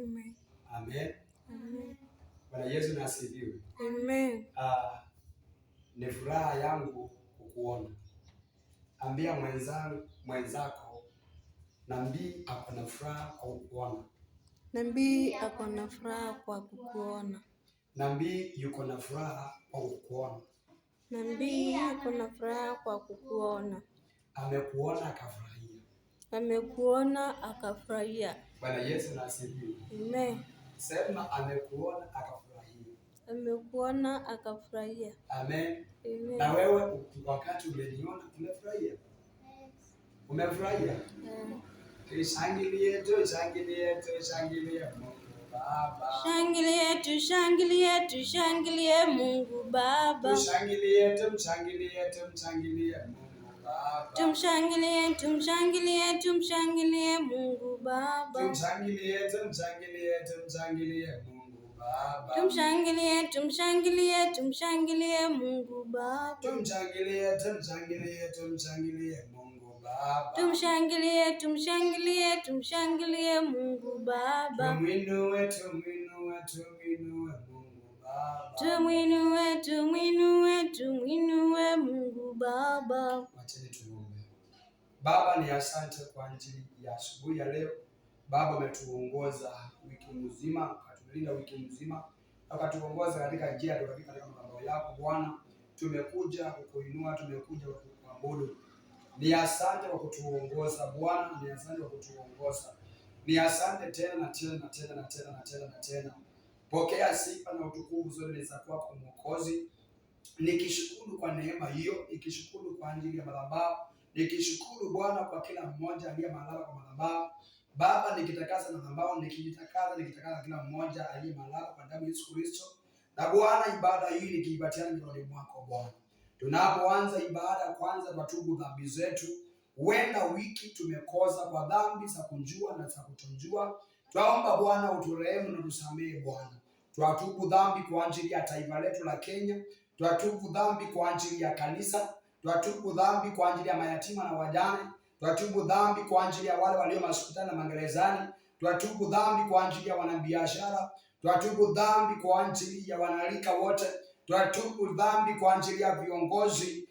Amen. Amen. Amen. Bwana Yesu na asifiwe. Amen. Ni furaha yangu kukuona. Ambia mwenzako Nambii ako na furaha kwa kukuona. Nambii ako na furaha kwa kukuona. Nambii yuko na furaha kwa kukuona. Nambii yuko na furaha kwa kukuona. Amekuona akafurahia. Amekuona akafurahia. Bwana Yesu na asifiwe. Amen. Sema amekuona akafurahia. Amekuona akafurahia. Amen. Amen. Na wewe wakati umeniona umefurahia? Umefurahia? Amen. Tushangilie, tushangilie, tushangilie Mungu Baba. Shangilie, tushangilie, tushangilie Mungu Baba. Tushangilie, tumshangilie, tumshangilie Mungu Baba. Tumshangilie, tumshangilie, tumshangilie Mungu Baba. Tumshangilie, tumshangilie, tumshangilie Mungu Baba. Tumshangilie, tumshangilie, tumshangilie Mungu Baba. Tumshangilie, tumshangilie, tumshangilie Mungu Baba. Tumshangilie, tumshangilie, tumshangilie Mungu Baba. Tumwinue, tumwinue, tumwinue Mungu Baba. Tumwinue, tumwinue, tumwinue Mungu Baba. Wacheni tuombe. Baba, ni asante kwa ajili ya asubuhi ya leo. Baba, umetuongoza wiki mzima, ukatulinda wiki mzima, ukatuongoza katika njia tukafika katika madhabahu yako Bwana. Tumekuja kukuinua, tumekuja kukuabudu. Ni asante kwa kutuongoza Bwana, ni asante kwa kutuongoza. Ni asante tena na tena na tena na tena na tena na tena. Pokea sifa na utukufu zote ni za kwako Mwokozi. Nikishukuru kwa neema hiyo, nikishukuru kwa ajili ya madhabahu, nikishukuru Bwana kwa kila mmoja aliye mahali kwa madhabahu. Baba, nikitakasa madhabahu, nikijitakasa, nikitakasa kila mmoja aliye mahali kwa damu ya Yesu Kristo. Na Bwana, ibada hii nikiipatiana mikononi mwako Bwana. Tunapoanza ibada, kwanza twatubu dhambi zetu. Huenda wiki tumekosa kwa dhambi za kunjua na za kutojua. Twaomba Bwana uturehemu na tusamehe Bwana. Twatubu dhambi kwa ajili ya taifa letu la Kenya. Twatubu dhambi kwa ajili ya kanisa. Twatubu dhambi kwa ajili ya mayatima na wajane. Twatubu dhambi kwa ajili ya wale walio mahospitali na magerezani. Twatubu dhambi kwa ajili ya wanabiashara. Twatubu dhambi kwa ajili ya wanarika wote. Twatubu dhambi kwa ajili ya viongozi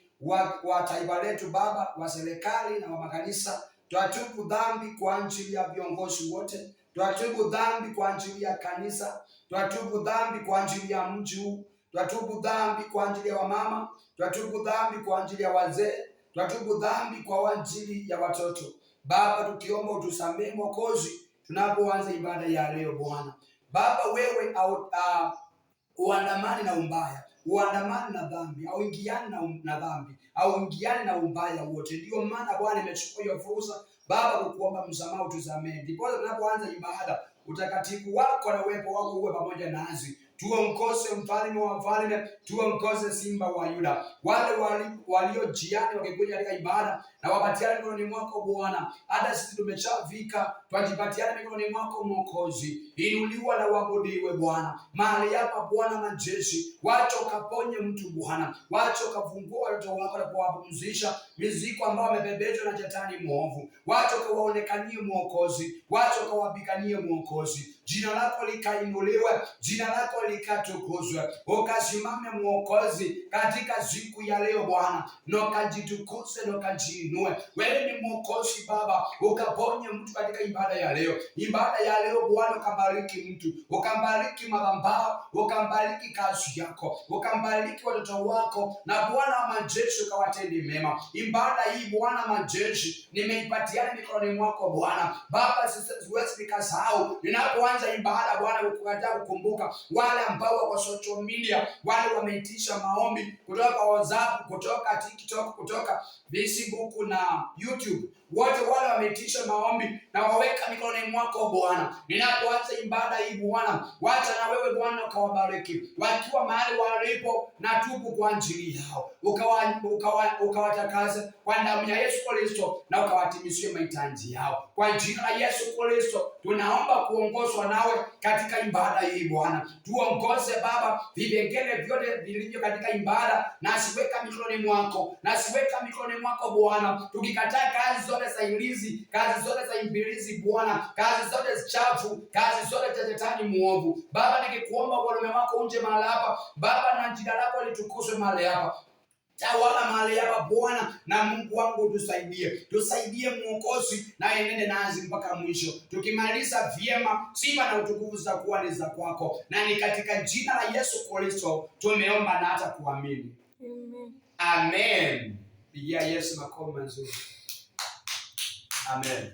wa taifa letu Baba, wa serikali na wa makanisa. Twatubu dhambi kwa ajili ya viongozi wote. Twatubu dhambi kwa ajili ya kanisa. Twatubu dhambi kwa ajili ya mji huu. Twatubu dhambi kwa ajili ya wamama. Twatubu dhambi kwa ajili ya wazee. Twatubu dhambi kwa ajili ya watoto. Baba, tukiomba utusamehe Mwokozi, tunapoanza ibada ya leo Bwana. Baba, wewe uandamani na umbaya, uandamani na dhambi, auingiani na dhambi, auingiani na umbaya wote. Ndiyo maana Bwana imechukua hiyo fursa Baba kukuomba msamaha, utusamehe. Ndipo tunapoanza ibada, utakatifu wako na uwepo wako uwe pamoja nasi. Tuongoze mfalme wa wafalme, tuongoze simba wa Yuda. Wale walio njiani wakikuja katika ibada na wapatiane mikononi mwako Bwana. Hata sisi tumeshafika, twajipatiane mikononi mwako Mwokozi. Inuliwa na uabudiwe Bwana. Mahali hapa Bwana majeshi, wacha ukaponye mtu Bwana, wacha ukafungua watoto wako na kuwapumzisha mizigo ambao wamebebeshwa na shetani mwovu. Wacha ukawaonekanie Mwokozi, wacha ukawapiganie Mwokozi. Jina lako likainuliwe, jina lako likatukuzwe, ukasimame Mwokozi katika siku ya leo Bwana, na ukajitukuze na ukajiinue. Wewe ni Mwokozi Baba, ukaponye mtu katika ibada ya leo. Ibada ya leo Bwana, ukambariki mtu, ukambariki madhabahu, ukambariki kazi yako, ukambariki watoto wako, na Bwana wa majeshi ukawatende mema. Ibada hii Bwana majeshi nimeipatiana mikononi mwako Bwana. Baba, siwezi nikasahau ninapoanza ibada Bwana, kukataa kukumbuka wale ambao wako social media, wale wameitisha maombi kutoka kwa WhatsApp, kutoka TikTok, kutoka Facebook na YouTube, wote wale wameitisha maombi na waweka mikononi mwako Bwana. Ninapoanza ibada hii Bwana, wacha na wewe Bwana ukawabariki wakiwa mahali walipo, na tubu kwa ajili yao, ukawatakase kwa damu ya Yesu Kristo, na ukawatimizie mahitaji yao. Kwa jina la Yesu Kristo tunaomba kuongozwa nawe katika ibada hii Bwana, tuongoze Baba, vipengele vyote vilivyo katika ibada nasiweka mikononi mwako, nasiweka mikononi mwako Bwana, tukikataa kazi zote za ilizi, kazi zote za ibilisi Bwana, kazi zote chafu, kazi zote za shetani muovu Baba, nikikuomba ufalme wako uje mahali hapa Baba, na jina lako litukuzwe mahali hapa. Tawala mahali hapa Bwana, na Mungu wangu tusaidie, tusaidie Mwokozi, na enende nasi mpaka mwisho. Tukimaliza vyema, sifa na utukufu zitakuwa ni za kwako, na ni katika jina la Yesu Kristo tumeomba na hata kuamini, Amen. amen. Pigia Yesu makofi mazuri, amen.